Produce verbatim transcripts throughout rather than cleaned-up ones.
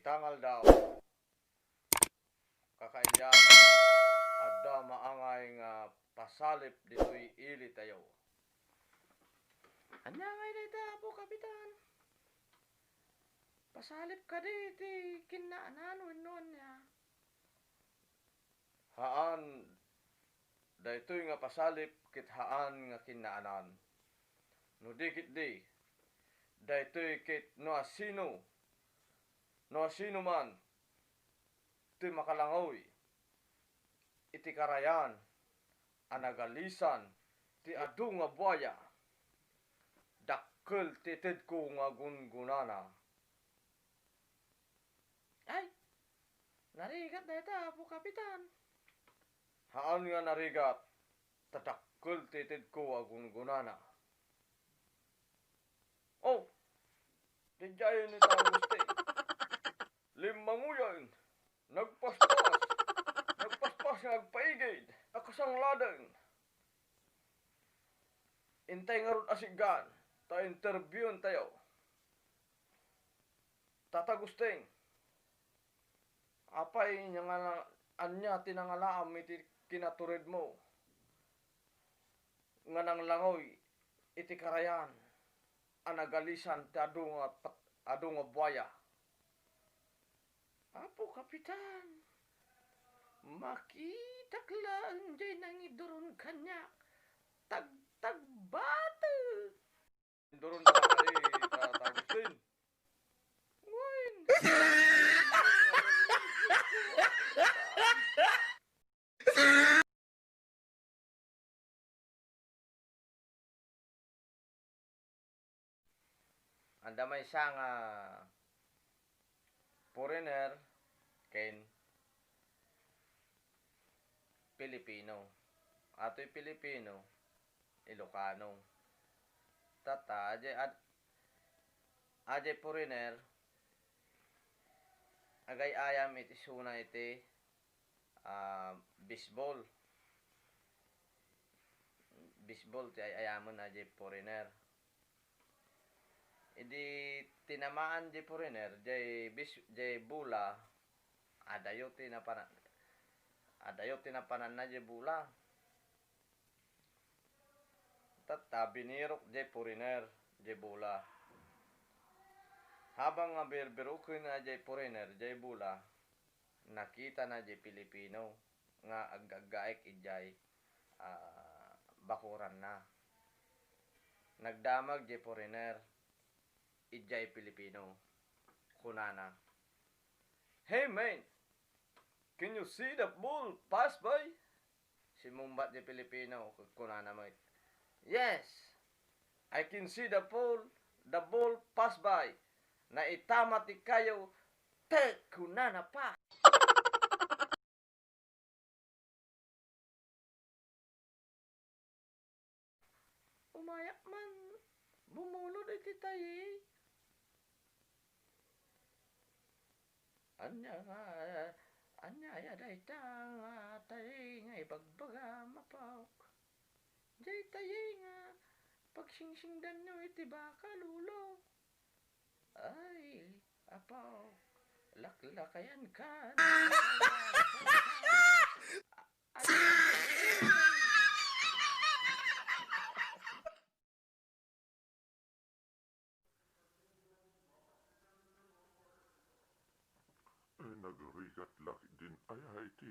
Dangal daw. Kakailian, adda maangay nga pasalip ditoy ilitayo. Ania ngay dayta, Apo Kapitan? Pasalip kadi ti kinnaanan wenno ania? Haan, daytoy nga pasalip ket haan nga kinnaanan. No di ketdi, daytoy ket no asino, no asino man ti makalangoy iti karayan a nagalisan ti adu nga buaya, dakkel ti itedko nga gunggonana. Ay, narigat dayta, Apo Kapitan. Haan nga narigat, ta dakkel ti itedko a gunggonana. Oh, didiay ni Tangusting. Limmanguyen, nagpaspas, nagpaspas nga agpaigid, nakasangladen. Intay ngarud a siggan, ta interviewentayo. Tata Gusting, apay nga na-, ania ti nangalaam iti kinaturedmo nga nanglangoy iti karayan a nagalisan ti adu nga pet-, adu nga buaya? Apo Kapitan, makitak laeng jay nangiduron kaniak, tagtagbatek. Induron pa kadi, Tata Agustin. Wen. Adda maysa nga foreigner ken Pilipino. Atoy Pilipino, Ilocano. Tatta, ajay ad-, ajay foreigner, agay-ayam iti isuna iti, ah, baseball. Baseball ti ay-ayamen ajay foreigner. Idi tinamaan jay foreigner, jay bis-, jay bola, adayo ti napana-, adayo ti napananna jay bola. Tatta, binirok jay foreigner jay bola. Habang nga birbiroken jay foreigner jay bola, nakitana jay Pilipino nga aggaiggaik idiay, ah, bakuranna. Nagdamag jay foreigner idiay Pilipino. Kunana, "Hey, man, can you see the ball pass by?" Simmungbat jay Pilipino, kunana met, "Yes, I can see the ball, the ball pass by. Naitama ti kayo, tek, kunana pa." Umayak man bumulod iti tayi. Ania nga, ania aya dayta nga tayi nga ibagbagam, apok? Jay tayi nga pagsingsingdanyo iti baka, lolo. Ay, apo, laklakayan kan. Ay, nagrigat la ketdin aya iti,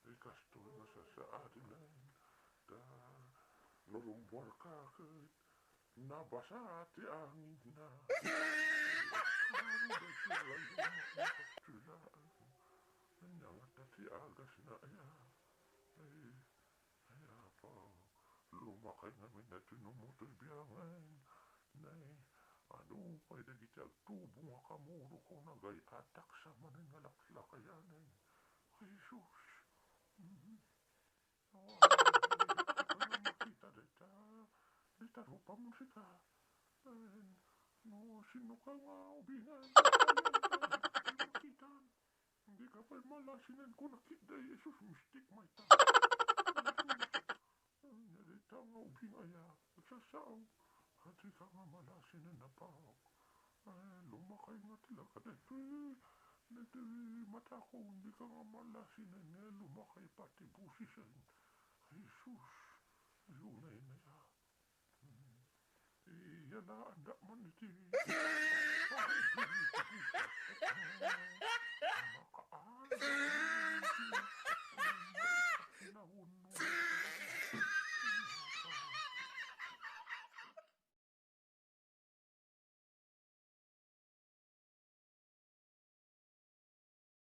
ay, kastoy nga sasaadinen. Ta, no rummuarka ket nabasa ti anginna. Ano daytoy rayo nga kastoy laeng? Ania ngata ti agasna aya? Ay, Ay, apo, lumakay ngamin daytoy no motoy biangen. Nay, adu pay dagiti agtubo nga kamurok, nagay-atak sa manen nga laklakayanen. Ay, sus. Mhm. Awan, ay, awan makita dayta. Dayta rupa musika. Ay, no, sino ka nga ubingan? Ay, ay, ay, makitan. Dika pay malasinen, kuna ketdi, Jesus, mistik mayta. Jesus. Ania dayta nga ubing aya, agsasao. Dika nga malasinen, apok. Ay, lumakay nga ti laga daytoy, daytoy matako, dika nga malasinen nga lumakay pati bosisen. Ay, sus, ay, unay na ya. Hmm. Iya la, anda man iti. Makaan.